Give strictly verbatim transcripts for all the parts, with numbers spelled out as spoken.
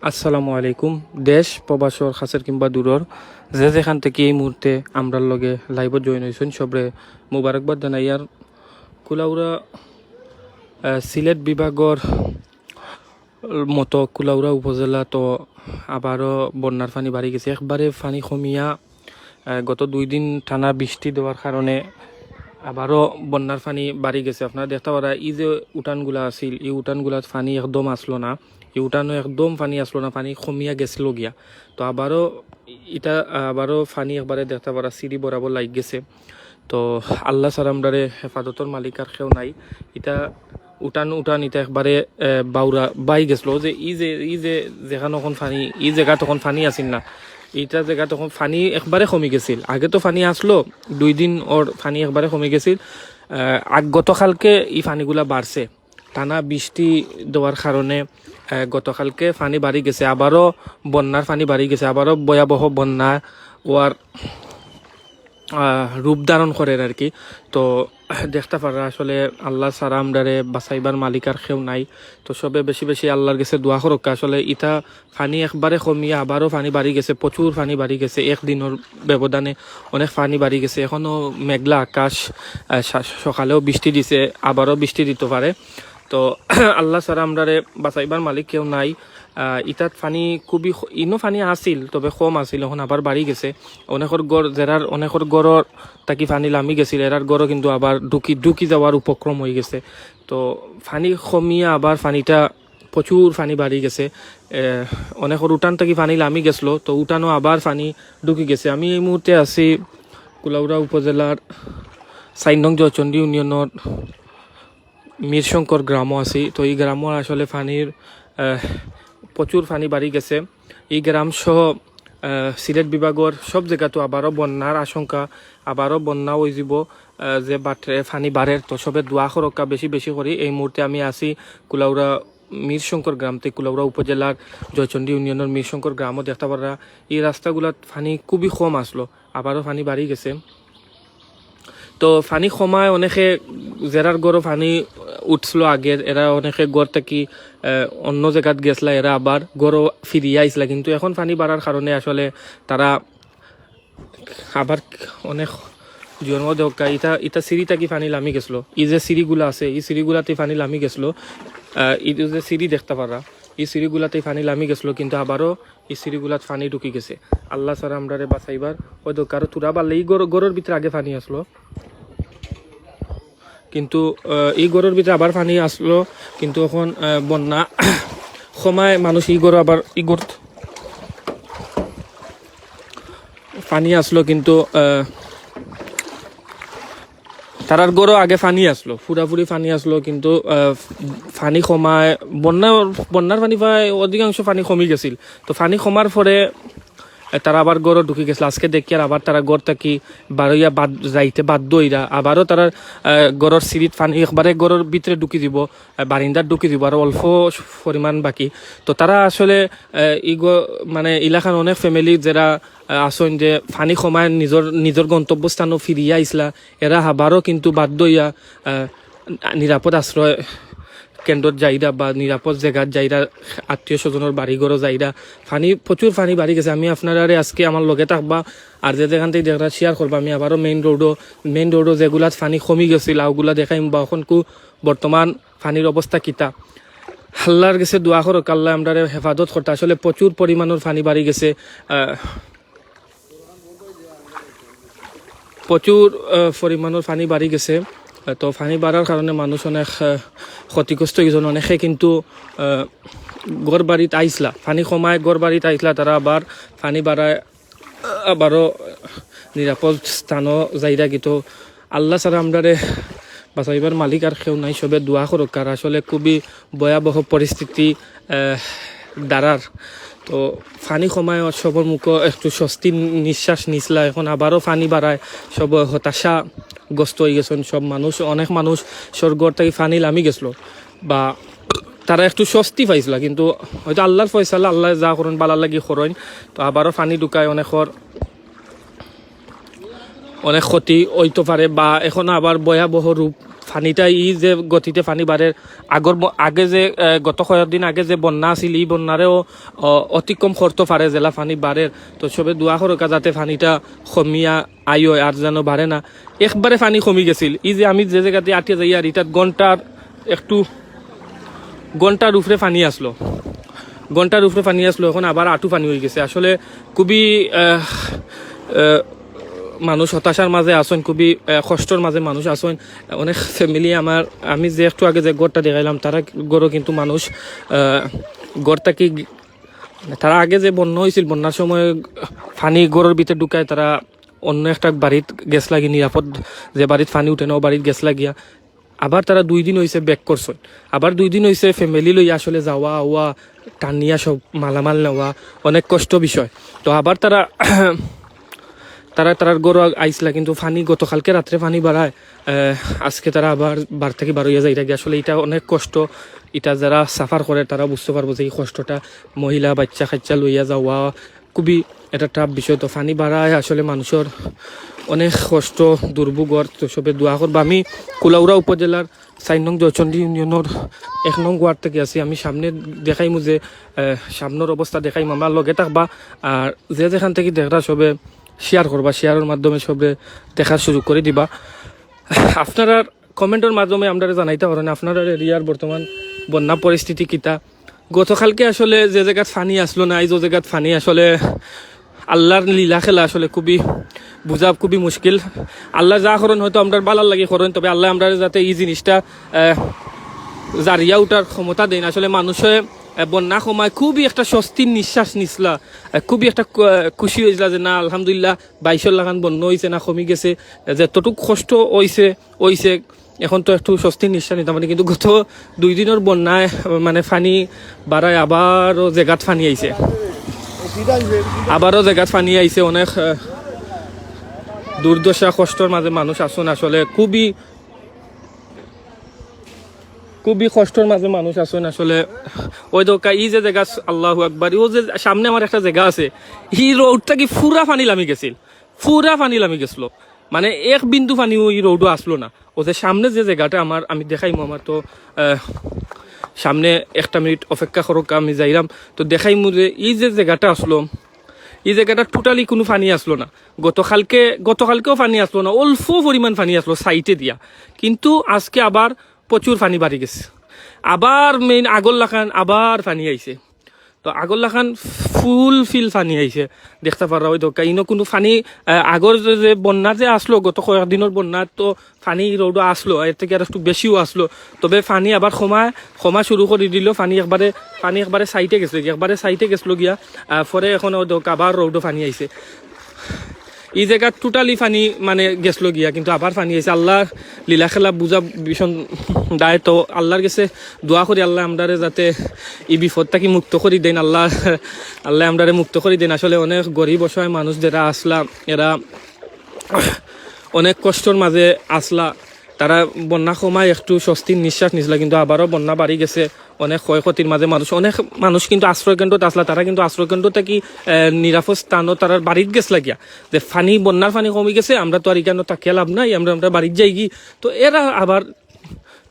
আসসালামু আলাইকুম। দেশ প্রবাসর কাছের কিংবা দূরর যে যেখান থাকি এই মুহূর্তে আমরার লগে live-ও join অইছইন, সবরে মুবারকবাদ জানাইয়ার। কুলাউড়া, আহ, সিলেট বিভাগর মতো কুলাউড়া উপজেলাত আবারও বন্যার পানি বাড়ি গেছে। একবারে পানি কমিয়া, আহ, গত দুই দিন টানা বৃষ্টি দেওয়ার কারণে আবারও বন্যার পানি বাড়ি গেছে। আপনারা দেখতা পারা, ই যে উঠানগুলা আছিল, ই উঠানগুলাত পানি একদম আসলো না। ই উঠানো একদম পানি আসলো না, পানি কমিয়া গেছিল গিয়া। তো আবারও ইটা, আবারও পানি একবারে দেখতা পারা সিঁড়ি বরাবর লাগি গেছে। তো আল্লাহ ছাড়া আমরারে হেফাজতর মালিক আর কেউ নাই। ইটা উঠান উঠান ইটা একবারে, আহ, বাউরা বাই গেছিল। যে ই যে, ই যে যেখান অখন পানি, ই জাগাত অখন পানি আছিল না, ইটা জাগাত অখন পানি একবারে কমি গেছিল। আগে তো পানি আসলো, দুই দিন ওর পানি একবারে কমি গেছিল। আহ, আগ গতকালকে ই পানিগুলা বাড়ছে, টানা বৃষ্টি দেওয়ার কারণে, আহ, গতকালকে পানি বাড়ি গেছে, আবারও বন্যার পানি বাড়ি গেছে, আবারও ভয়াবহ বন্যা ওয়ার, আহ, রূপ ধারণ করের আর কি। তো দেখতা পারা আসলে আল্লাহ ছাড়া আমরারে বাঁচাইবার মালিক আর কেউ নাই। তো সবে বেশি বেশি আল্লাহর গেছে দোয়া করউক্কা। আসলে ইটা পানি একবারে কমিয়া আবারও পানি বাড়ি গেছে, প্রচুর পানি বাড়ি গেছে। এক দিনর ব্যবধানে অনেক পানি বাড়ি গেছে। এখনো মেঘলা আকাশ, আহ, সা-, সকালেও বৃষ্টি দিছে, আবারও বৃষ্টি দিতো পারে। তো আল্লাহ ছাড়া আমরারে বাঁচাইবার মালিক কেউ নাই। আহ, ইটাত পানি খুবই খ-, ইনো পানি আছিল, তবে কম আছিল, এখন আবার বাড়ি গেছে। অনেকর ঘর, যেরার অনেকর ঘরর থাকি পানি লামি গেছিল, এরার ঘরও কিন্তু আবার ঢুকি, ঢুকি যাওয়ার উপক্রম হয়ে গেছে। তো পানি কমিয়া আবার পানিটা, প্রচুর পানি বাড়ি গেছে। এ, অনেকর উঠান থাকি পানি লামি গেছিল, তো উঠানো আবার পানি ঢুকি গেছে। আমি এই মুহূর্তে আছি কুলাউড়া উপজেলার চার নং জয়চণ্ডী ইউনিয়নর মিরশঙ্কর গ্রামও আছি। তো এই গ্রামও আসলে পানির, আহ, প্রচুর পানি বাড়ি গেছে। এই গ্রাম সহ, আহ, সিলেট বিভাগর সব জায়গাতো আবারও বন্যার আশঙ্কা, আবারও বন্যা হয়ে যাব, আহ, যে বাটে পানি বাড়ের। তো সবে দোয়া করউক্কা বেশি বেশি করি। এই মুহূর্তে আমি আছি কুলাউড়া মিরশঙ্কর গ্রামতে, কুলাউড়া উপজেলার জয়চণ্ডী ইউনিয়নর মিরশঙ্কর গ্রামও দেখতা পারা। এই রাস্তাগুলাত পানি খুবই কম আসলো, আবারও পানি বাড়ি গেছে। তো পানি কমায় অনেকে, যেরার ঘরো পানি উঠছিল আগের, এরা অনেকে ঘর থাকি, আহ, অন্য জায়গাত গেছলা, এরা আবার ঘরো ফিরিয়া আইছলা। কিন্তু এখন পানি বাড়ার কারণে আসলে তারা আবার অনেক জন্ম দেওয়া, ইটা, ইটা সিঁড়ি থাকি পানি লামি গেছিল। এই যে সিঁড়িগুলা আছে, এই সিঁড়িগুলাতে পানি লামি গেছিল। আহ, এই যে সিঁড়ি দেখতা পারা, এই সিঁড়িগুলাতে পানি লামি গেছিল, কিন্তু আবারও এই সিঁড়িগুলাত পানি ঢুকি গেছে। আল্লাহ ছাড়া আমরারে বাঁচাইবার ওই দরকার। তুরা বাড়লে এই ঘর, ঘরর ভিতরে আগে পানি আসলো, কিন্তু, আহ, এই ঘরর ভিতরে আবার পানি আসলো, কিন্তু এখন, আহ, বন্যা কমায় মানুষ এই ঘরো আবার এই ঘর পানি আসলো, কিন্তু, আহ, তারার ঘরো আগে পানি আসলো, পুরাপুরি পানি আসলো, কিন্তু, আহ, পানি কমায়, বন্যা, বন্যার পানি প্রায় অধিকাংশ পানি কমি গেছিল। তো পানি কমার পরে, আহ, তারা আবার ঘরো ঢুকি গেছিল। আজকে দেখি আর আবার তারা ঘর থাকি বারইয়া বাদ, যাইতে বাধ্য হইরা। আবারও তারার, আহ, ঘরর সিঁড়িত পানি একবারে ঘরর ভিতরে ঢুকি দিব, আহ, বারিন্দাত ঢুকি দিব, আর অল্প পরিমাণ বাকি। তো তারা আসলে, আহ, ইগো, মানে, এলাকার অনেক family যেরা, আহ, আছইন যে পানি কমায় নিজর, নিজর গন্তব্যস্থানও ফিরিয়া আইছলা, এরা আবারও কিন্তু বাধ্য হইয়া, আহ, নিরাপদ আশ্রয় কেন্দ্রত যাইরা বা নিরাপদ জায়গাত যাইরা, আত্মীয় স্বজনর বাড়ি ঘরো যাইরা। পানি, প্রচুর পানি বাড়ি গেছে। আমি আপনারারে আজকে আমার লগে থাকবা, আর যে যেখান থাকি দেখরা share করবা। আমি আবারও main road-ও, main road-ও যেগুলাত পানি কমি গেছিল, ওগুলা দেখাইম বা এখন কু বর্তমান পানির অবস্থা কিতা। আল্লাহর গেছে দোয়া করউক্কা, আল্লাহ আমরারে হেফাজত করতা। আসলে প্রচুর পরিমাণর পানি বাড়ি গেছে, আহ, প্রচুর, আহ, পরিমাণর পানি বাড়ি গেছে। আহ, তো পানি বাড়ার কারণে মানুষ অনেক, আহ, ক্ষতিগ্রস্ত হয়েছেন অনেকে, কিন্তু, আহ, ঘর বাড়িত আইছলা, পানি কমায় ঘর বাড়িত আইছলা, তারা আবার পানি বাড়ায় আবারও নিরাপদ স্থানও যাইরা। কিন্তু আল্লাহ ছাড়া আমরারে বাঁচাইবার মালিক আর কেউ নাই, সবে দোয়া করউক্কা। আর আসলে খুবই ভয়াবহ পরিস্থিতি, আহ, দাঁড়ার। তো পানি কমায় সবর মুখো একটু স্বস্তি নিঃশ্বাস নিছলা, এখন আবারও পানি বাড়ায়, সব হতাশাগ্রস্ত হয়ে গেছেন সব মানুষ। অনেক মানুষ সব ঘর থাকি পানি লামি গেছিল বা তারা একটু স্বস্তি পাইছিল, কিন্তু হয়তো আল্লাহর ফয়সালা, আল্লাহ যা করেন ভালার লাগি করেন। তো আবারও পানি ঢুকায় অনেকর, অনেক ক্ষতি হইতে পারে বা এখন আবার ভয়াবহ রূপ পানিটা ই যে গতিতে পানি বাড়ের, আগর ব-, আগে যে, আহ, গত কয়েকদিন আগে যে বন্যা আছিল, ই বন্যারেও, আহ, অতিক্রম করতো পারে যেলা পানি বাড়ের। তো সবে দোয়া করউক্কা যাতে পানিটা কমিয়া আয় অয় আর যেন বাড়ে না। একবারে পানি কমি গেছিল। ই যে আমি যে জাগাত আটিয়া যাই আর ইটাত ঘন্টার একটু, ঘন্টার উপরে পানি আসলো, ঘন্টার উপরে পানি আসলো, এখন আবার আটু পানি অই গেছে। আসলে খুবই, আহ, আহ, মানুষ হতাশার মাঝে আছইন, খুবই, আহ, কষ্টর মাঝে মানুষ আছইন। অনেক family আমার, আমি যে একটু আগে যে ঘরটা দেখাইলাম, তারা ঘরও কিন্তু মানুষ, আহ, ঘর থাকি, তারা আগে যে বন্যা অইছিল, বন্যার সময় পানি ঘরর ভিতরে ঢুকায়, তারা অন্য একটা বাড়িত গেছলাগি, নিরাপদ যে বাড়িত পানি উঠে না, ও বাড়িত গেছলাগিয়া। আবার তারা দুই দিন অইছে back করছইন, আবার দুই দিন অইছে family লইয়া আসলে যাওয়া আওয়া, টানিয়া সব মালামাল নেওয়া, অনেক কষ্ট বিষয়। তো আবার তারা তারা তারার ঘরো আইছলা, কিন্তু পানি গতকালকে রাত্রে পানি বাড়ায়, আহ, আজকে তারা আবার বাড়ি থাকি বারইয়া যাইরা গিয়া। আসলে ইটা অনেক কষ্ট, ইটা যারা suffer করে তারা বুঝতে পারবো যে এই কষ্টটা। মহিলা বাচ্চা কাচ্চা লইয়া যাওয়া খুবই একটা tough বিষয়। তো পানি বাড়ায় আসলে মানুষর অনেক কষ্ট, দুর্ভোগ অর। তো সবে দোয়া করবা। আমি কুলাউড়া উপজেলার চার নং জয়চন্ডী ইউনিয়নর এক নং ওয়ার্ড থাকি আছি। আমি সামনে দেখাইমু যে, আহ, সামনর অবস্থা দেখাইমু, আমরার লগে থাকবা। আর যে যেখান থাকি দেখরা সবে share করবা, shareর মাধ্যমে সবে দেখার সুযোগ করি দিবা। আপনারার commentর মাধ্যমে আমরারে জানাইতা পারইন আপনারার এরিয়ার বর্তমান বন্যা পরিস্থিতি কিতা। গতকালকে আসলে যে জাগাত পানি আসলো না, আইজ ও জাগাত পানি, আসলে আল্লার লীলা খেলা আসলে খুবই বুঝা খুবই মুশকিল। আল্লায় যা করইন হয়তো আমরার ভালার লাগি করইন, তবে আল্লায় আমরারে যাতে ই জিনিসটা, আহ, জারিয়া উঠার ক্ষমতা দেইন। আসলে মানুষে, আহ, বন্যা কমায় খুবই একটা স্বস্তির নিঃশ্বাস নিছলা, আহ, খুবই একটা খু-, আহ, খুশি অইছলা যে না আলহামদুলিল্লাহ বাইশর লাখান বন্যা অইছে না, কমি গেছে, আহ, যতটুক কষ্ট অইছে অইছে, এখন তো একটু স্বস্তির নিঃশ্বাস নিতাম পারি। কিন্তু গত দুই দিনর বন্যায়, আহ, মানে পানি বাড়ায় আবারও জাগাত পানি আইছে, আবারও জাগাত পানি আইছে। অনেক, আহ, দুর্দশা কষ্টর মাঝে মানুষ আছইন আসলে, খুবই খুবই কষ্টর মাঝে মানুষ আছইন আসলে। ওই দেখউক্কা ই যে জাগা, আল্লাহু আকবার, ও যে সামনে আমার একটা জাগা আছে, ই রোডটা কি পুরা পানি লামি গেছিল, পুরা পানি লামি গেছিল, মানে এক বিন্দু পানি ওই রোডও আসলো না। ও যে সামনে যে জাগাটা আমার, আমি দেখাইমু, আমার তো, আহ, সামনে একটা মিনিট অপেক্ষা করউক্কা, আমি যাইরাম, তো দেখাইমু যে ই যে জাগাটা আসলো, ই জাগাটা totally কুনু পানি আসলো না। গতকালকে, গতকালকেও পানি আসলো না, অল্প পরিমাণ পানি আসলো সাইডে দিয়া, কিন্তু আজকে আবার প্রচুর পানি বাড়ি গেছে, আবার মেইন আগর লাখান আবার পানি আইছে। তো আগর লাখান ফুল ফিল পানি আইছে, দেখতা পাররা ওই দেখউক্কা। ইনো কুনু পানি, আহ, আগর যে, যে বন্যা যে আসলো, গত কয়েকদিনর বন্যা, তো পানি রোডও আসলো, এর থাকি আর একটু বেশিও আসলো। তবে পানি আবার কমায়, কমা শুরু করি দিল, পানি একবারে, পানি একবারে সাইডে গেছে, একবারে সাইডে গেছলো গিয়া। আহ, পরে এখন ওই দেখউক্কা আবার রোডও পানি আইছে। ই জাগাত totally পানি মানে গেছলো গিয়া, কিন্তু আবার পানি আইছে। আল্লার লীলা খেলা বুঝা ভীষণ দায়। তো আল্লার গেছে দোয়া করি আল্লায় আমরারে যাতে ই বিপদ থাকি মুক্ত করি দেইন। আল্লায়, আল্লায় আমরারে মুক্ত করি দেইন। আসলে অনেক গরিব অসহায় মানুষ যেরা আছলা, এরা অনেক কষ্টর মাঝে আছলা, তারা বন্যা কমায় একটু স্বস্তির নিঃশ্বাস নিছলা, কিন্তু আবারও বন্যা বাড়ি গেছে। অনেক ক্ষয়ক্ষতির মাঝে মানুষ, অনেক মানুষ কিন্তু আশ্রয়কেন্দ্রত আছলা, তারা কিন্তু আশ্রয়কেন্দ্র থাকি, আহ, নিরাপদ স্থানও তারার বাড়িত গেছলা গিয়া। যে পানি, বন্যার পানি কমি গেছে, আমরা তো আর ইখানো থাকিয়া লাভ নাই, আমরা, আমরা বাড়িত যাইগি। তো এরা আবার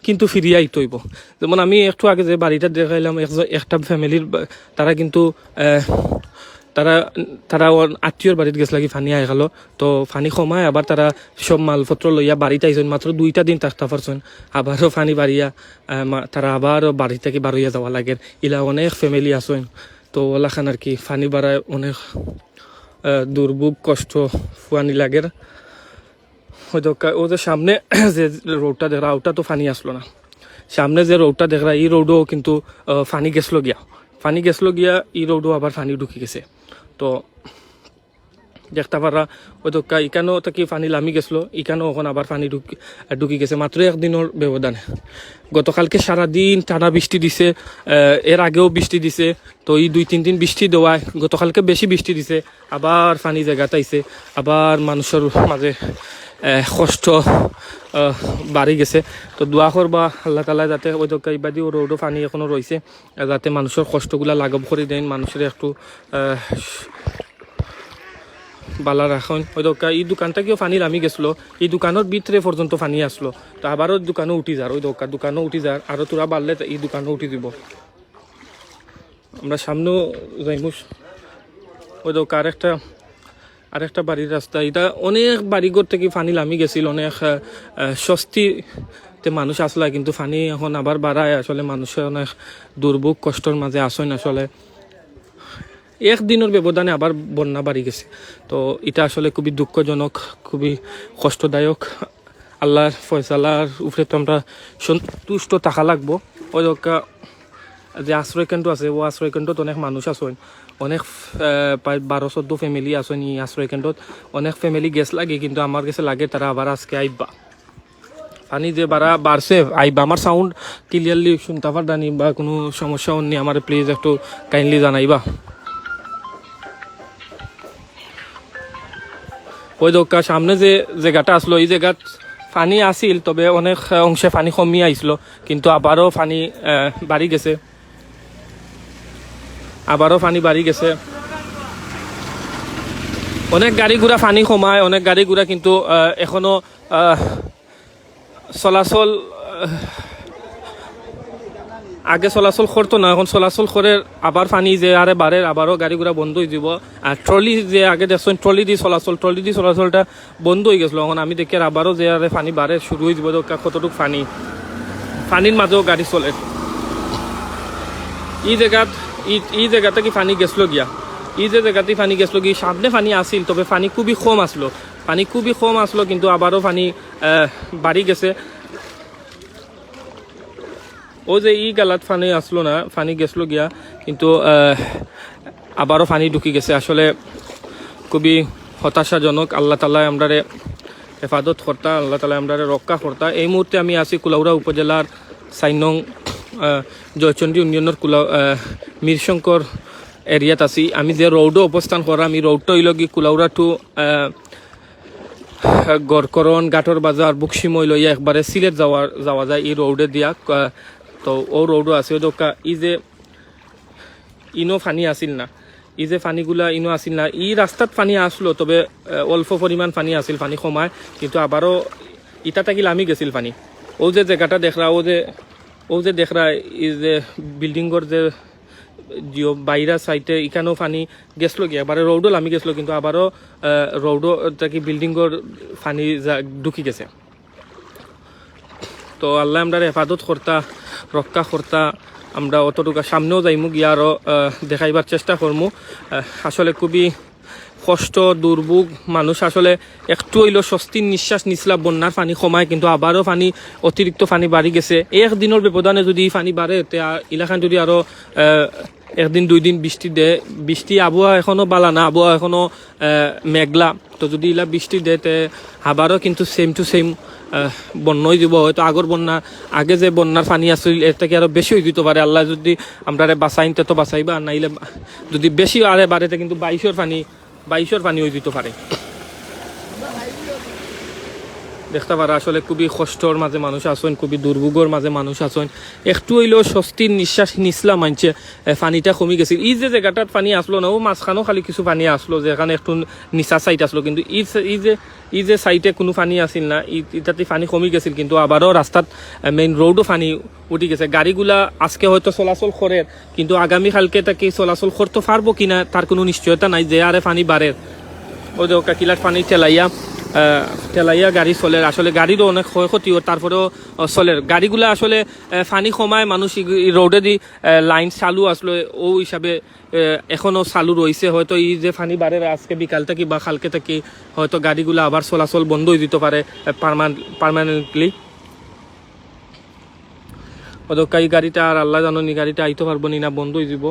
কিন্তু ফিরিয়া আইতে অইবো। যেমন আমি একটু আগে যে বাড়িটা দেখাইলাম, এক-, একটা ফ্যামিলির বা-, তারা কিন্তু, আহ, তারা, তারা ওর আত্মীয়র বাড়িত গেছলা গি, পানি আইগেলো, তো পানি কমায় আবার তারা সব মালপত্র লইয়া বাড়িত আইছইন, মাত্র দুইটা দিন থাকতা পারছইন, আবারও পানি বাড়িয়া, আহ, মা-, তারা আবারও বাড়ি থাকি বারইয়া যাওয়া লাগের। ইলা অনেক ফ্যামিলি আছইন, তো ওলাখান আর কি পানি বাড়ায় অনেক, আহ, দুর্ভোগ কষ্ট ফুয়ানি লাগের। ওই দেখউক্কা, ও যে সামনে যে রোডটা দেখরা, ওটা তো পানি আসলো না। সামনে যে রোডটা দেখরা, ই রোডও কিন্তু, আহ, পানি গেছলো গিয়া। পানি গেছলো গিয়া, ই রোডও আবার পানি ঢুকি গেছে। তো দেখতা পাররা, ওই দেখউক্কা, ইখানো থাকি পানি লামি গেছলো, ইখানো এখন আবার পানি ঢুকি, ঢুকি গেছে। মাত্র একদিনর ব্যবধানে। গতকালকে সারাদিন টানা বৃষ্টি দিছে, আহ, এর আগেও বৃষ্টি দিছে। তো এই দুই তিন দিন বৃষ্টি দেওয়ায় গতকালকে বেশি বৃষ্টি দিছে, আবার পানি জাগাত আইছে, আবার মানুষর মাঝে, আহ, কষ্ট, আহ, বাড়ি গেছে। তো দোয়া করবা আল্লাহ তাআলা যাতে ওই দেখউক্কা ইবাদি ও রোডও পানি এখনো রইছে, যাতে মানুষর কষ্টগুলা লাঘব করি দেইন, মানুষরে একটু, আহ, বালা রাখইন। ওই দোকা, ই দোকানটা কিও পানি লামি গেছিল, ই দোকানর ভিতরে পর্যন্ত পানি আসলো। তো আবারও দোকানও উঠি যার, ওই দোকা, দোকানও উঠি যার, আরো তোরা বাড়লে তো ই দোকানও উঠি দিব। আমরা সামনেও যাইমু। ওই দোকা আরেকটা, আরেকটা বাড়ির রাস্তা। এটা অনেক বাড়িঘর থেকে পানি লামি গেছিল, অনেক, আহ, আহ, স্বস্তিতে মানুষ আসলা, কিন্তু পানি এখন আবার বাড়ায়। আসলে মানুষের অনেক দুর্ভোগ কষ্টর মাঝে আসইন আসলে। এক দিনের ব্যবধানে আবার বন্যা বাড়ি গেছে। তো এটা আসলে খুবই দুঃখজনক, খুবই কষ্টদায়ক। আল্লাহর ফয়সালার উপরে তো আমরা সন্তুষ্ট থাকা লাগবো। ওই দোকা যে আশ্রয় কেন্দ্র আছে, ও আশ্রয় কেন্দ্রত অনেক মানুষ আছইন, অনেক, আহ, প্রায় বারো চোদ্দ ফ্যামিলি আছইন ই আশ্রয় কেন্দ্রত। অনেক ফ্যামিলি গেছলাগি, কিন্তু আমার গেছে লাগে তারা আবার আজকে আইবা। পানি যে বাড়া বাড়ছে, আইবা। আমার সাউন্ড ক্লিয়ারলি শুনতা পাররানি বা কোনো সমস্যা অইনি, আমারে প্লিজ একটু কাইন্ডলি জানাইবা। ওই দোকা সামনে যে জায়গাটা আসলো, এই জায়গাত পানি আসিল, তবে অনেক, আহ, অংশে পানি কমিয়া আইছিল, কিন্তু আবারও পানি, আহ, বাড়ি গেছে, আবারও পানি বাড়ি গেছে। অনেক গাড়ি ঘোড়া পানি কমায়, অনেক গাড়ি ঘোড়া কিন্তু, আহ, এখনো, আহ, চলাচল, আহ, আগে চলাচল করতো না, এখন চলাচল করে। আবার পানি যে আরে বাড়ের, আবারও গাড়ি ঘোড়া বন্ধ হয়ে যাব। আর ট্রলি যে আগে দেখছেন, ট্রলি দিয়ে চলাচল, ট্রলি দিয়ে চলাচলটা বন্ধ হয়ে গেছিল। এখন আমি দেখি আর আবারও যে আরে পানি বাড়ে শুরু হয়ে যাব। দোকা কতটুকু পানি, পানির মাঝেও গাড়ি চলে। এই জায়গাত, এই, এই জায়গাতে কি পানি গেছিল গিয়া, এই যে জায়গাতে পানি গেছিল গিয়া, সামনে পানি আসিল, তবে পানি খুবই কম আসলো, পানি খুবই কম আসলো, কিন্তু আবারও পানি, আহ, বাড়ি গেছে। ও যে ই গালাত পানি আসলো না, পানি গেছিল গিয়া, কিন্তু, আহ, আবারও পানি ঢুকি গেছে। আসলে খুবই হতাশাজনক। আল্লাহ তাআলায় আমরারে হেফাজত করতা, আল্লাহ তাআলায় আমরারে রক্ষা করতা। এই মুহূর্তে আমি আছি কুলাউড়া উপজেলার চার নং, আহ, জয়চণ্ডী ইউনিয়নের কুলা-, আহ, মিরশঙ্কর এরিয়াত আছি। আমি যে রোডও অবস্থান করাম, এই রোডটা হইল কি কুলাউড়া টু, আহ, গড়করণ, ঘাটর বাজার, বুকশিমই লইয়া একবারে সিলেট যাওয়া, যাওয়া যায় এই রোডে দিয়া। আহ, তো ও রোডও আছে। ওই দোকা, এই যে ইনো পানি আসিল না, এই যে পানিগুলা ইনো আসিল না, এই রাস্তাত পানি আসলো, তবে, আহ, অল্প পরিমাণ পানি আসিল, পানি কমায়, কিন্তু আবারও ইটা থাকি লামি গেছিল পানি। ও যে জায়গাটা দেখরা, ও যে, ও যে দেখরা, এই যে বিল্ডিংর যে জিও বাইরা সাইডে, ইখানেও পানি গেছিল গিয়া, এবারে রোডও লামি গেছিল, কিন্তু আবারও, আহ, রোডও থাকি বিল্ডিংর পানি যা-, ঢুকি গেছে। তো আল্লাহ আমরারে হেফাজত করতা, রক্ষা করতা। আমরা অতটুকু সামনেও যাইমু গিয়া আরও, আহ, দেখাইবার চেষ্টা করমু। আহ, আসলে খুবই কষ্ট, দুর্ভোগ, মানুষ আসলে একটু হইলেও স্বস্তির নিঃশ্বাস নিছলা। বন্যার পানি কমায়, কিন্তু আবারও পানি, অতিরিক্ত পানি বাড়ি গেছে। এক দিনের ব্যবধানে যদি এই পানি বাড়ে, তে আ-, ইলাখান যদি আরও, আহ, একদিন দুই দিন বৃষ্টি দে, বৃষ্টি আবহাওয়া এখনো বালা না, আবহাওয়া এখনো, আহ, মেঘলা। তো যদি ইলা বৃষ্টি দে, তে আবারও কিন্তু সেম টু সেম, আহ, বন্যা হয়ে যাব। হয়তো আগর বন্যা, আগে যে বন্যার পানি আসছিল, এর থেকে আরো বেশি হয়ে যেতে পারে। আল্লাহ যদি আমরারে বাঁচাইন, তে তো বাঁচাইবা, আর নাইলে যদি বেশি আরে বাড়ে, তে কিন্তু বাইশর পানি, বাইশর পানি হয়ে যেতে পারে। দেখতে পারা আসলে খুবই কষ্টর মাঝে মানুষ আছইন, খুবই দুর্ভোগর মাঝে মানুষ আছইন। একটু হইলেও স্বস্তির নিঃশ্বাস নিছলা মানষে, এ, পানিটা কমি গেছিল। এই যে জায়গাটাত পানি আসলো না, ও মাঝখানো খালি কিছু পানি আসলো, যেখানে একটু নিচা সাইড আসলো, কিন্তু এই সে-, এই যে, এই যে সাইডে কোনো পানি আসিল না, ই-, ইটাতে পানি কমি গেছিল, কিন্তু আবারও রাস্তাত, এ, মেইন রোডও পানি উঠি গেছে। গাড়িগুলা আজকে হয়তো চলাচল করে, কিন্তু আগামী কালকে তাকে চলাচল করতে পারবো কিনা তার কোনো নিশ্চয়তা নাই, যে আরে পানি বাড়ের। ওই যে ওকা কিলার পানি ঠেলাইয়া, আহ, ঠেলাইয়া গাড়ি চলের। আসলে গাড়িরও অনেক ক্ষয়ক্ষতি ওর, তারপরেও, আহ, চলের। গাড়িগুলা আসলে, আহ, পানি কমায় মানুষ ই, ই রোডে দি, আহ, লাইন চালু আসলে ও হিসাবে, আহ, এখনো চালু রয়েছে। হয়তো এই যে পানি বাড়ের আজকে বিকাল থাকি বা কালকে থাকি হয়তো গাড়িগুলা আবার চলাচল বন্ধ হয়ে যেতে পারে, আহ, পার্মান-, পার্মানেন্টলি। অদক্কা এই গাড়িটা আর আল্লাহ জানো নি গাড়িটা আইতে পারবো নি না, বন্ধ হয়ে যাব।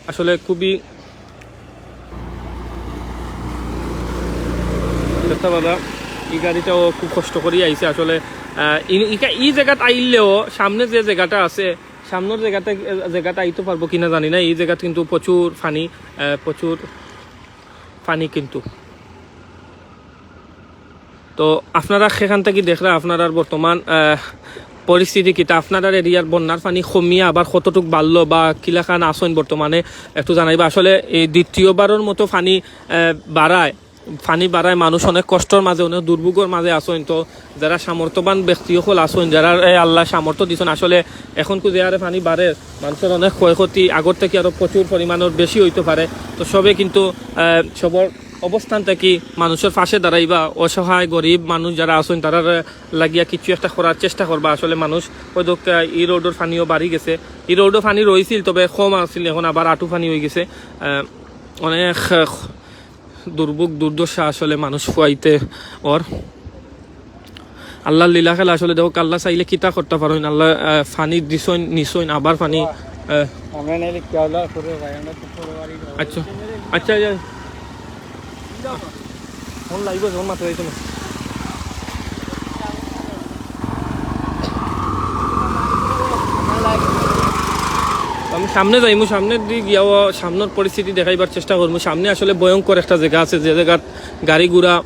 আসলে খুবই দেখতে পারা, এই গাড়িটাও খুব কষ্ট করি আইছে আসলে। আহ, ই-, ইকা-, এই জায়গাত আইলেও সামনে যে জায়গাটা আছে, সামনের জায়গাতে, জায়গাটা আইতে পারবো কিনা জানি না। এই জায়গাত কিন্তু প্রচুর পানি, আহ, প্রচুর পানি কিন্তু। তো আপনারা সেখান থেকে দেখরা, আপনারার বর্তমান, আহ, পরিস্থিতি কিতা, আপনারার এরিয়ার বন্যার পানি কমিয়া আবার কতটুক বাড়লো বা কিলাখান আছইন বর্তমানে, একটু জানাইবা। আসলে এই দ্বিতীয়বারর মতো পানি, আহ, বাড়ায়, পানি বাড়ায়, মানুষ অনেক কষ্টর মাঝে, অনেক দুর্ভোগর মাঝে আছইন। তো যারা সামর্থ্যবান ব্যক্তি অকল আছইন, যারা, এ, আল্লায় সামর্থ্য দিছইন, আসলে এখন কু যে হারে পানি বাড়ের, মানুষর অনেক ক্ষয়ক্ষতি, আগর থাকি আরো প্রচুর পরিমাণর বেশি অইতো পারে। তো সবে কিন্তু, আহ, সবর অবস্থান থাকি মানুষর পাশে দাঁড়াইবা, অসহায় গরিব মানুষ যারা আছইন, তারার লাগিয়া কিছু একটা করার চেষ্টা করবা। আসলে মানুষ ওই দোক-, আহ, ই রোডর পানিও বাড়ি গেছে, ই রোডও পানি রইছিল, তবে কম আছিল, এখন আবার আটু পানি অই গেছে। আহ, অনেক, আহ, দুর্ভোগ দুর্দশা আসলে মানুষ ফুয়াইতে ওর। আল্লাহর লীলা খেলা আসলে দেখো, আল্লাহ চাইলে কিতা করতা পারইন। আল্লাহ, আহ, পানি দিছইন, নিছইন, আবার পানি, আহ, আমরা নাইলে কি আল্লাহ করে ভাই, আমরা তো করে পারি না। আচ্ছা, আচ্ছা, আচ্ছা। ফোন লাগবে, ফোন মাত্র যাইতো না। আমি সামনে যাইমু, সামনের দিক গিয়াও সামনের পরিস্থিতি দেখাইবার চেষ্টা করমু। সামনে আসলে ভয়ঙ্কর একটা জায়গা আছে, যে জায়গাত গাড়ি ঘোড়া, আহ,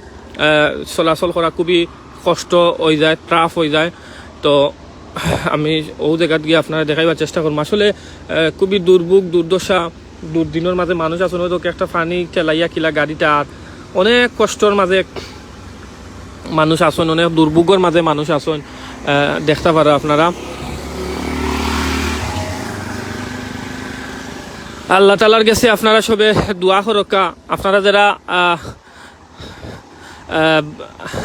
চলাচল করা খুবই কষ্ট অই যায়, টাফ অই যায়। তো আমি ও জায়গাত গিয়া আপনারারে দেখাইবার চেষ্টা করমু। আসলে, আহ, খুবই দুর্ভোগ দুর্দশা, দুর্দিনর মাঝে মানুষ আছইন, হয়তো একটা পানি ঠেলাইয়া কিলা গাড়িটা, আর অনেক কষ্টর মাঝে মানুষ আছইন, অনেক দুর্ভোগর মাঝে মানুষ আছইন, আহ, দেখতা পাররা আপনারা। আল্লাহ তাআলার গেছে আপনারা সবে দোয়া করউক্কা। আপনারা যারা, আহ, আহ,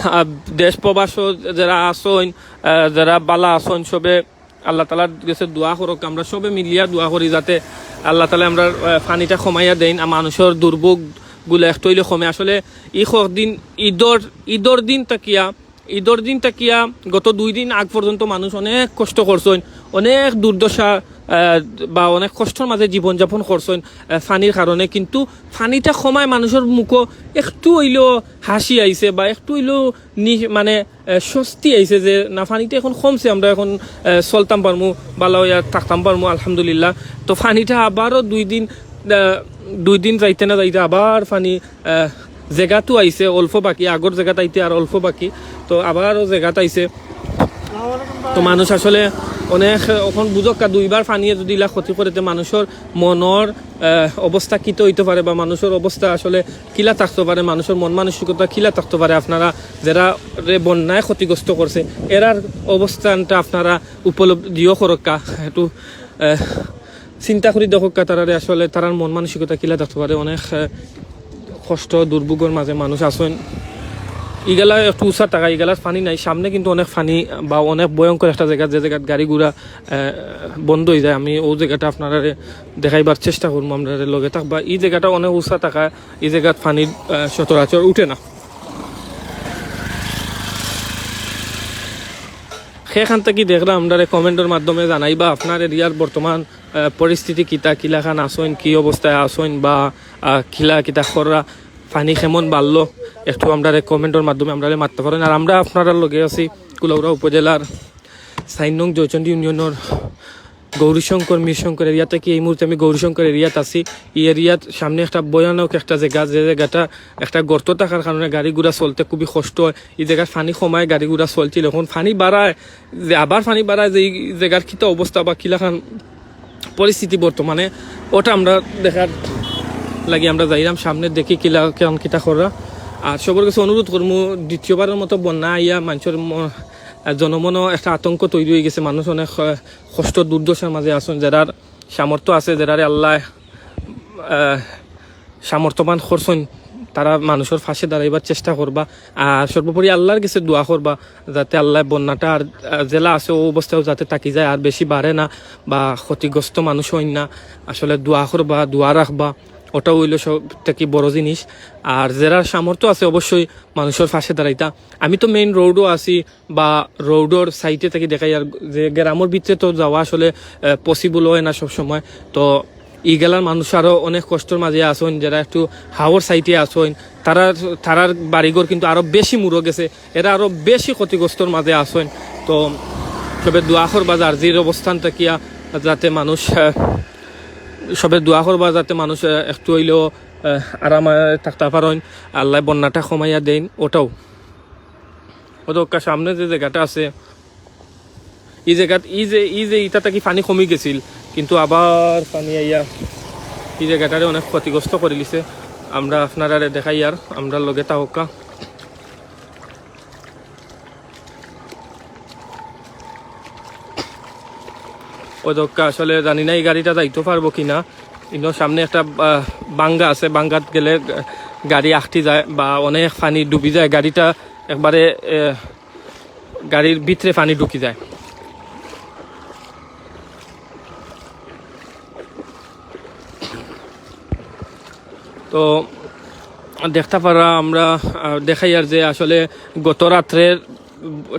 আহ, দেশ প্রবাসও যারা আছইন, আহ, যারা বালা আছইন, সবে আল্লাহ তাআলার গেছে দোয়া করউক্কা। আমরা সবে মিলিয়া দোয়া করি যাতে আল্লাহ তাআলা আমরার, আহ, পানিটা কমাইয়া দেইন, আর মানুষর দুর্ভোগগুলা একটু অইলে কমে। আসলে ই কদিন ঈদর, ঈদর দিন থাকিয়া, ঈদর দিন থাকিয়া গত দুই দিন আগ পর্যন্ত মানুষ অনেক কষ্ট করছইন, অনেক দুর্দশা, আহ, বা অনেক কষ্টর মাঝে জীবনযাপন করছইন, আহ, পানির কারণে। কিন্তু পানিটা কমায় মানুষর মুখো একটু অইলেও হাসি আইছে বা একটু অইলেও নি-, মানে, আহ, স্বস্তি আইছে যে না, পানিটা এখন কমছে, আমরা এখন, আহ, চলতাম পারমু, বালা অইয়া থাকতাম পারমু, আলহামদুলিল্লাহ। তো পানিটা আবারও দুই দিন, আহ, দুই দিন যাইতে না যাইতে আবার পানি, আহ, জাগাত আইছে অল্প বাকি, আগর জাগাত আইতে আর অল্প বাকি, তো আবারও জাগাত আইছে। তো মানুষ আসলে অনেক, এখন বুঝউক্কা, দুইবার পানিয়ে যদি ইলা ক্ষতি করে, তে মানুষর মনর, আহ, অবস্থা কিতা অইতো পারে বা মানুষর অবস্থা আসলে কিলা থাকতো পারে, মানুষর মন মানসিকতা কিলা থাকতো পারে, আপনারা যারারে বন্যায় ক্ষতিগ্রস্ত করছে, এরার অবস্থানটা আপনারা উপলব্ধিও করউক্কা, একটু, আহ, চিন্তা করি দেখউক্কা, তারারে আসলে তারার মন মানসিকতা কিলা থাকতো পারে। অনেক, আহ, কষ্ট দুর্ভোগর মাঝে মানুষ আছইন। ইগালা একটু উঁচা থাকা, ইগালার পানি নাই, সামনে কিন্তু অনেক পানি বা অনেক ভয়ঙ্কর একটা জাগা, যে জাগাত গাড়ি ঘোড়া, আহ, বন্ধ অই যায়। আমি ও জাগাটা আপনারারে দেখাইবার চেষ্টা করমু, আমরারে লগে থাকবা। ই জাগাটা অনেক উঁচা থাকা, ই জাগাত পানির, আহ, সচরাচর উঠে না। সেখান থাকি দেখরা আমরারে কমেন্টর মাধ্যমে জানাইবা আপনার এরিয়ার বর্তমান, আহ, পরিস্থিতি কিতা, কিলাখান আছইন, কি অবস্থায় আছইন বা, আহ, কিলা কিতা কররা, পানি কেমন বাড়লো, একটু আমরারে কমেন্টর মাধ্যমে আমরারে মাততা পারইন। আর আমরা আপনারার লগে আছি কুলাউড়া উপজেলার চাইর নং জয়চন্ডী ইউনিয়নর গৌরীশঙ্কর, মিরশঙ্কর এরিয়া থাকি। এই মুহূর্তে আমি গৌরীশঙ্কর এরিয়াত আছি। এই এরিয়াত সামনে একটা ভয়ানক একটা জাগা, যে জাগাটা একটা গর্ত থাকার কারণে গাড়ি ঘোড়া চলতে খুবই কষ্ট অয়। এই জাগার পানি কমায়, গাড়ি ঘোড়া চলছিল, এখন পানি বাড়ায়, যে আবার পানি বাড়ায়, যে এই জাগার কিতা অবস্থা বা কিলাখান পরিস্থিতি বর্তমানে, ওটা আমরা দেখার লাগি আমরা যাইরাম সামনে, দেখি কিলা কেমন কিতা কররা। আর সবর গেছে অনুরোধ করমু, দ্বিতীয়বারর মতো বন্যা আইয়া মানষর ম-, জনমনো একটা আতঙ্ক তৈরি অই গেছে। মানুষ অনেক, আহ, কষ্ট দুর্দশার মাঝে আছইন, যারার সামর্থ্য আছে, যারারে আল্লায়, আহ, সামর্থ্যবান করছইন, তারা মানষর পাশে দাঁড়াইবার চেষ্টা করবা। আর সর্বোপরি আল্লার গেছে দোয়া করবা, যাতে আল্লায় বন্যাটা আর, আহ, যেলা আছে ও অবস্থায়ও যাতে থাকি যায়, আর বেশি বাড়ে না বা ক্ষতিগ্রস্ত মানুষ অইন না। আসলে দোয়া করবা, দোয়া রাখবা, ওটাউ অইলো সব থাকি বড় জিনিস। আর যারার সামর্থ্য আছে অবশ্যই মানষর পাশে দাঁড়াইতা। আমি তো মেইন রোডও আছি, বা রোডর সাইডে থাকি দেখাই, আর যে গ্রামর ভিতরে তো যাওয়া আসলে, আহ, পসিবল অয় না সব সময়। তো ইগালার মানুষ আরো অনেক কষ্টর মাঝে আছইন, যারা একটু হাওর সাইডে আছইন, তারার, তারার বাড়িঘর কিন্তু আরো বেশি মুড়ো গেছে, এরা আরো বেশি ক্ষতিগ্রস্তর মাঝে আছইন। তো সবে দোয়া করবা যার যের অবস্থান থাকিয়া, যাতে মানুষ, আহ, সবে দোয়া করবা যাতে মানুষ, আহ, একটু অইলেও, আহ, আরামে থাকতা পারইন, আল্লায় বন্যাটা কমাইয়া দেইন, ওটাউ। ওদক্কা সামনে যে জাগাটা আছে, ই জাগাত, ই যে, ই যে ইটা থাকি পানি কমি গেছিল, কিন্তু আবার পানি আইয়া ই জাগাটারে অনেক ক্ষতিগ্রস্ত করিলিছে। আমরা আপনারারে দেখাইয়ার, আমরার লগে থাকউক্কা। অউ দেখউক্কা, আসলে জানি না ই গাড়িটা যাইতো পারবো কিনা। ইনো সামনে একটা, আহ, বাঙ্গা আছে, বাঙ্গাত গেলে, আহ, গাড়ি আটকি যায় বা অনেক পানি ডুবি যায়, গাড়িটা একবারে, আহ, গাড়ির ভিতরে পানি ঢুকি যায়। তো দেখতা পাররা আমরা, আহ, দেখাইয়ার যে আসলে গত রাত্রের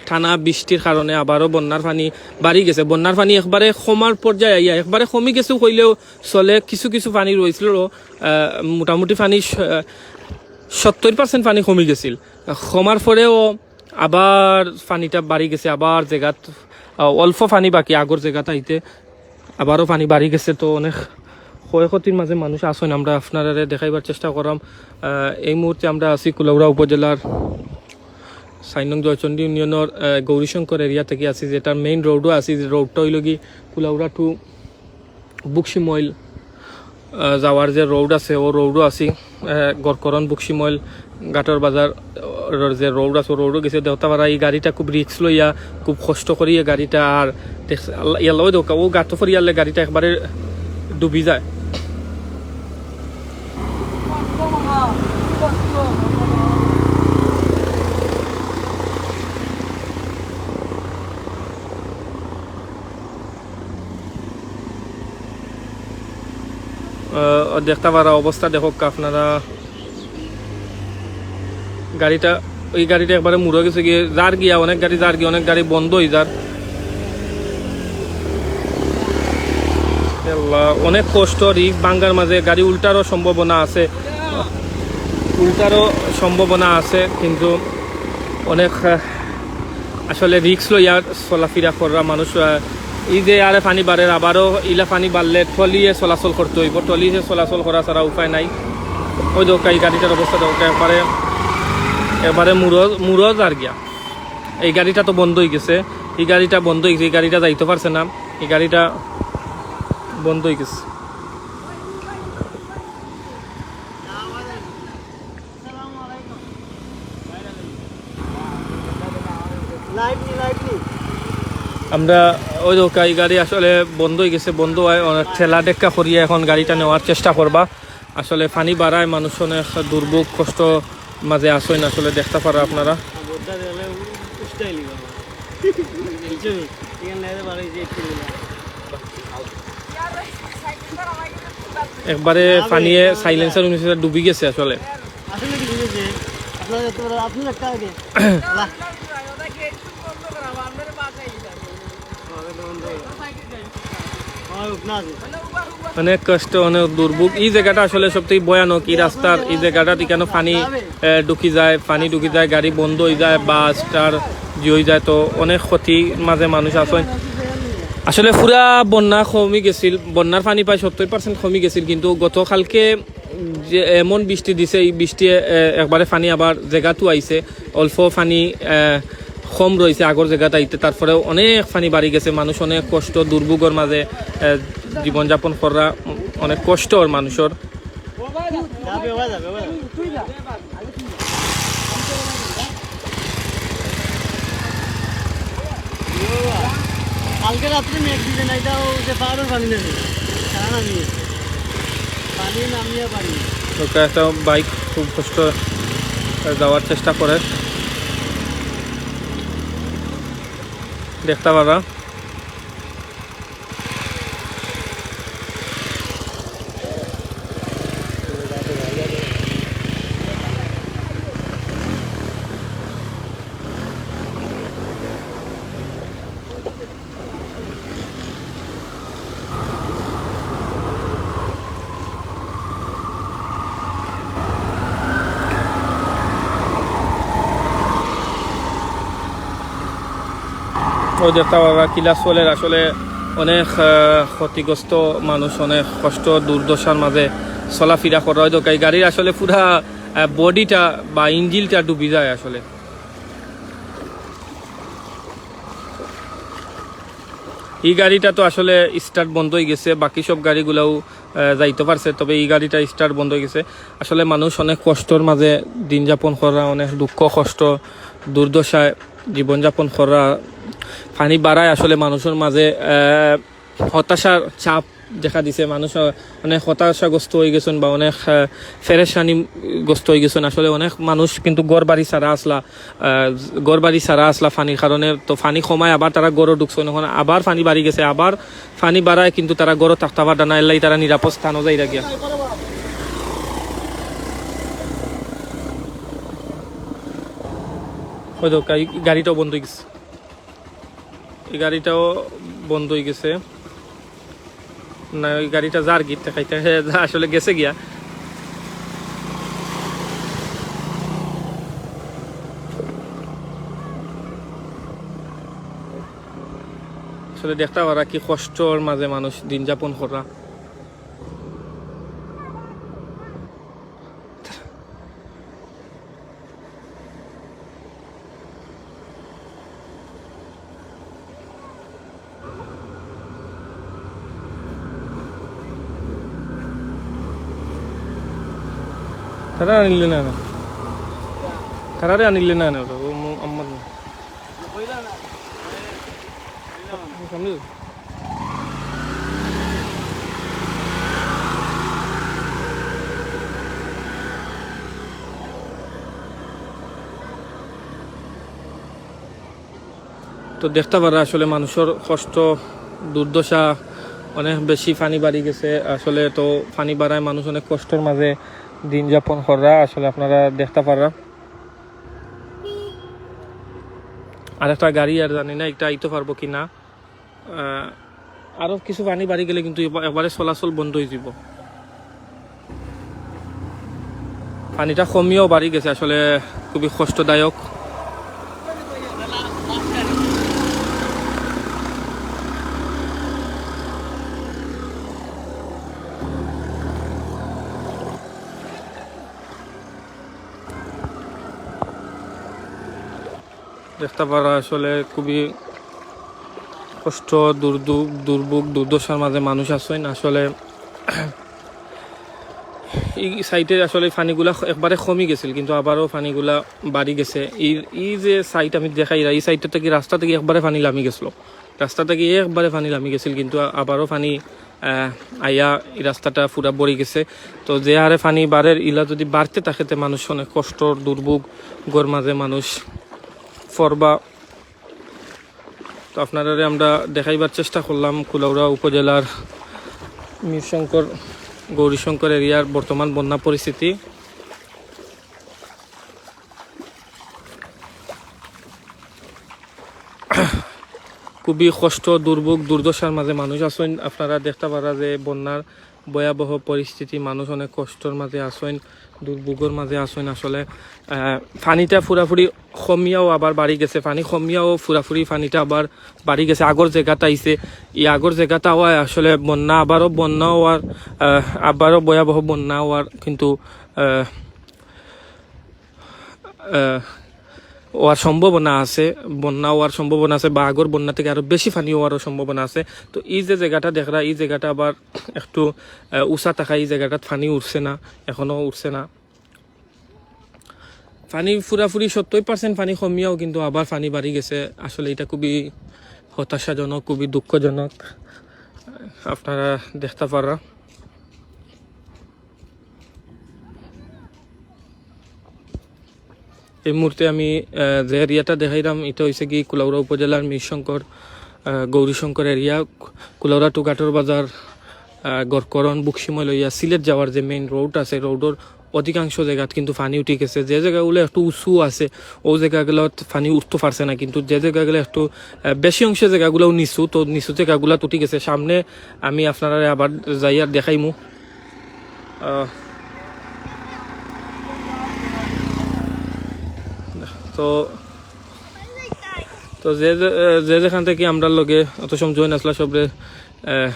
টানা বৃষ্টির কারণে আবারও বন্যার পানি বাড়ি গেছে। বন্যার পানি একবারে কমার পর্যায়ে আইয়া, একবারে কমি গেছে কইলেও চলে, কিছু কিছু পানি রইছিল, আহ, মোটামুটি পানি স-, সত্তর percent পানি কমি গেছিল। কমার পরেও আবার পানিটা বাড়ি গেছে, আবার জাগাত, আহ, অল্প পানি বাকি আগর জাগাত আইতে, আবারও পানি বাড়ি গেছে। তো অনেক ক্ষয়ক্ষতির মাঝে মানুষ আছইন, আমরা আপনারারে দেখাইবার চেষ্টা করলাম। আহ, এই মুহূর্তে আমরা আছি কুলাউড়া উপজেলার চার নং জয়চন্ডী ইউনিয়নের, আহ, গৌরীশঙ্কর এরিয়া থাকি আছি, যেটার মেইন রোডও আছি, যে রোডটা অইল কি কুলাউড়া to বক্সিমইল, আহ, যাওয়ার যে রোড আছে, ও রোডও আছি, আহ, গড়করণ বক্সিমইল ঘাটর বাজার, আহ, যে রোড আছে, ও রোডও গেছে। দেখতা পাররা ই গাড়িটা খুব রিস্ক লইয়া, খুব কষ্ট করি ই গাড়িটা, আর দেখছে আল্লাহ, ইয়াল্লাহ, ওই দেখউক্কা, ও গাতো পড়িয়ারলে গাড়িটা একবারে ডুবি যায়। আহ, দেখতা পাররা অবস্থা দেখউক্কা আপনারা। গাড়িটা, ওই গাড়িটা একবারে মুড়ো গেছে গিয়া, যার গিয়া, অনেক গাড়ি যার গিয়া, অনেক গাড়ি বন্ধ অই যার। আল্লাহ, অনেক কষ্ট, রিস্ক ভাঙ্গার মাঝে গাড়ি উল্টারও সম্ভাবনা আছে, উল্টারও সম্ভাবনা আছে, কিন্তু অনেক, আহ, আসলে রিস্ক লইয়া চলাফিরা কররা মানুষ, আহ, ই যে আরে পানি বাড়ের, আবারও ইলা পানি বাড়লে ট্রলিয়ে চলাচল করতে অইব, ট্রলিয়ে চলাচল করা ছাড়া উপায় নাই। ওই দেখউক্কা, ই গাড়িটার অবস্থা দেখউক্কা, একবারে, একবারে মুড়ো, মুড়ো যার গিয়া। এই গাড়িটা তো বন্ধ অই গেছে, ই গাড়িটা বন্ধ অই গেছে, ই গাড়িটা যাইতো পারছে না, ই গাড়িটা বন্ধ অই গেছে। আমরা ওই দেখউক্কা, ই গাড়ি আসলে বন্ধ অই গেছে, বন্ধ অওয়ায় ওরা ঠেলা টেক্কা করিয়া এখন গাড়িটা নেওয়ার চেষ্টা করবা। আসলে পানি বাড়ায়, মানুষ অনেক দুর্ভোগ কষ্ট মাঝে আছইন, আসলে দেখতা পাররা আপনারা। একবারে পানিয়ে সাইলেন্সার উনিশে ডুবি গেছে আসলে। আসলে কি বুঝেছে? আপনারা যত বড়, আপনি একটা আগে। অনেক কষ্ট, অনেক দুর্ভোগ। ই জাগাটা আসলে সবথেকে ভয়ানক। ই রাস্তার ই জাগাটাত ইকানো পানি, এ, ঢুকি যায়, পানি ঢুকি যায়, গাড়ি বন্ধ অই যায়, বাস টার জি অই যায়, তো অনেক ক্ষতির মাঝে মানুষ আছইন। আসলে পুরা বন্যা কমি গেছিল, বন্যার পানি প্রায় সত্তর percent কমি গেছিল, কিন্তু গতকালকে যে এমন বৃষ্টি দিছে, ই বৃষ্টি, এ, একবারে পানি আবার জাগাত আইছে, অল্প পানি, এ, কম রইছে আগর জাগাত আইতে, তারপরেও অনেক পানি বাড়ি গেছে, মানুষ অনেক কষ্ট দুর্ভোগর মাঝে, এ, জীবনযাপন কররা অনেক কষ্ট অর মানুষর। কালকে রাত্রে মেঘ দিবে না, এটা ওই যে পাহাড়ের পানি নামে, সারা নামিয়ে, পানি নামিয়ে পানি। ওটা একটা বাইক খুব কষ্ট যাওয়ার চেষ্টা করে, দেখতা পাররা। ওই দেখতা পাররা কিলা চলের, আসলে অনেক, আহ, ক্ষতিগ্রস্ত মানুষ, অনেক কষ্ট দুর্দশার মাঝে চলাফিরা করা। ওই দেখউক্কা, গাড়ির আসলে পুরা, আহ, বডিটা বা ইঞ্জিনটা ডুবি যায় আসলে। এই গাড়িটা তো আসলে স্টার্ট বন্ধ হয়ে গেছে, বাকি সব গাড়িগুলাও আহ, যাইতে পারছে, তবে এই গাড়িটা স্টার্ট বন্ধ হয়ে গেছে। আসলে মানুষ অনেক কষ্টর মাঝে দিন যাপন করা, অনেক দুঃখ কষ্ট, দুর্দশায় জীবনযাপন করা। পানি বাড়ায় আসলে মানুষের মাঝে আহ, হতাশার ছাপ দেখা দিছে। মানুষ আহ, অনেক হতাশাগ্রস্ত হয়ে গেছেন বা অনেক আহ, পেরেশানিগ্রস্ত হয়ে গেছেন। আসলে অনেক মানুষ কিন্তু ঘর বাড়ি ছাড়া আসলা, আহ, ঘর বাড়ি ছাড়া আসলা পানির কারণে। তো পানি কমায় আবার তারা ঘরো ঢুকছেন, এখন আবার পানি বাড়ি গেছে, আবার পানি বাড়ায় কিন্তু তারা ঘরো থাকতে পাররা না, এর লাগি তারা নিরাপদ স্থানও যাইরা গিয়া। ওই তো গাড়ি, গাড়িটাও বন্ধ হয়ে গেছে, এই গাড়িটাও বন্ধ হয়ে গেছে। না, ওই গাড়িটা যার গিট দেখাইতে আসলে গেছে গিয়া। আসলে দেখতে পারা কি কষ্টর মাঝে মানুষ দিন যাপন করা। তারা আনিলে না, না। তারারে আনিলে না, না, ও মু-, আম্মার না। সামনে। তো দেখতে পারা আসলে মানুষের কষ্ট, দুর্দশা, অনেক বেশি পানি বাড়ি গেছে। আসলে তো পানি বাড়ায় মানুষ অনেক কষ্টর মাঝে দিন যাপন করা, আসলে আপনারা দেখতে পারা। আর একটা গাড়ি আর জানি না এটা আইতে পারবো কি না। আহ, আরও কিছু পানি বাড়ি গেলে কিন্তু এবা-, একবারে চলাচল বন্ধ হয়ে যাব। পানিটা কমিয়াও বাড়ি গেছে, আসলে খুবই কষ্টদায়ক। দেখতে পারা আসলে খুবই কষ্ট, দুর্দু-, দুর্ভোগ, দুর্দশার মাঝে মানুষ আছেন। আসলে এই সাইডে আসলে পানিগুলা একবারে কমি গেছিল, কিন্তু আবারও পানিগুলা বাড়ি গেছে। এই, এই যে সাইড আমি দেখাই, এই সাইডটা থেকে রাস্তা থেকে একবারে পানি লামি গেছিল, রাস্তা থেকে একবারে পানি লামি গেছিল, কিন্তু আ-, আবারও পানি আহ, আইয়া এই রাস্তাটা পুরা ভরি গেছে। তো যে হারে পানি বাড়ের, ইলা যদি বাড়তে থাকে, তে মানুষ অনেক কষ্ট, দুর্ভোগর মাঝে মানুষ পড়বা। তো আপনারারে আমরা দেখাইবার চেষ্টা করলাম কুলাউড়া উপজেলার মিরশঙ্কর, গৌরীশঙ্কর এরিয়ার বর্তমান বন্যা পরিস্থিতি। খুবই কষ্ট, দুর্ভোগ, দুর্দশার মাঝে মানুষ আছেন। আপনারা দেখতে পারা যে বন্যার ভয়াবহ পরিস্থিতি, মানুষ অনেক কষ্টর মাঝে আছেন, দুর্ভোগর মাঝে আছেন। আসলে আহ, পানিটা পুরাপুরি কমিয়াও আবার বাড়ি গেছে, পানি কমিয়াও পুরাপুরি পানিটা আবার বাড়ি গেছে। আগর জায়গাটা আইছে, এই আগর জায়গাটা হয় আসলে বন্যা, আবারও বন্যা হওয়ার, আহ, আবারও ভয়াবহ বন্যা হওয়ার কিন্তু আহ, আহ, হওয়ার সম্ভাবনা আছে, বন্যা হওয়ার সম্ভাবনা আছে, বা আগর বন্যা থেকে আরো বেশি পানি হওয়ারও সম্ভাবনা আছে। তো এই যে জায়গাটা দেখরা, এই জায়গাটা আবার একটু আহ, উঁচা থাকা, এই জায়গাটাত পানি উঠছে না, এখনো উঠছে না। পানি পুরাপুরি সত্তর পার্সেন্ট পানি কমিয়াও কিন্তু আবার পানি বাড়ি গেছে। আসলে এটা খুবই হতাশাজনক, খুবই দুঃখজনক। আপনারা দেখতে পারা এই মুহূর্তে আমি আহ, যে এরিয়াটা দেখাইলাম, এটা হইছে কি কুলাউড়া উপজেলার মিরশঙ্কর, আহ, গৌরীশঙ্কর এরিয়া। কুলাউড়া টু ঘাটর বাজার, আহ, গড়করণ, বুকশিময় লইয়া সিলেট যাওয়ার যে মেইন রোড আছে, রোডর অধিকাংশ জায়গাত কিন্তু পানি উঠি গেছে। যে জায়গাগুলো একটু উঁচু আছে, ও জায়গাগুলো পানি উঠতে পারছে না, কিন্তু যে জায়গাগুলো একটু আহ, বেশি অংশের জায়গাগুলো নিচু, তো নিচু জায়গাগুলো উঠি গেছে। সামনে আমি আপনারা আবার যাই আর দেখাইমু। আহ, তো তো যে যে- আহ, যে যেখান থেকে আমরা লগে অত সময় জয়েন আসলা সবরে আহ,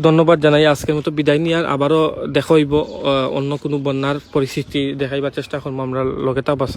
ধন্যবাদ জানাই। আজকের মতো বিদায় নিয়ার, আবারও দেখা হইব আহ, অন্য কোনো বন্যার পরিস্থিতি দেখাইবার চেষ্টা করবো আমরা। লগে থাকবা। সালাম।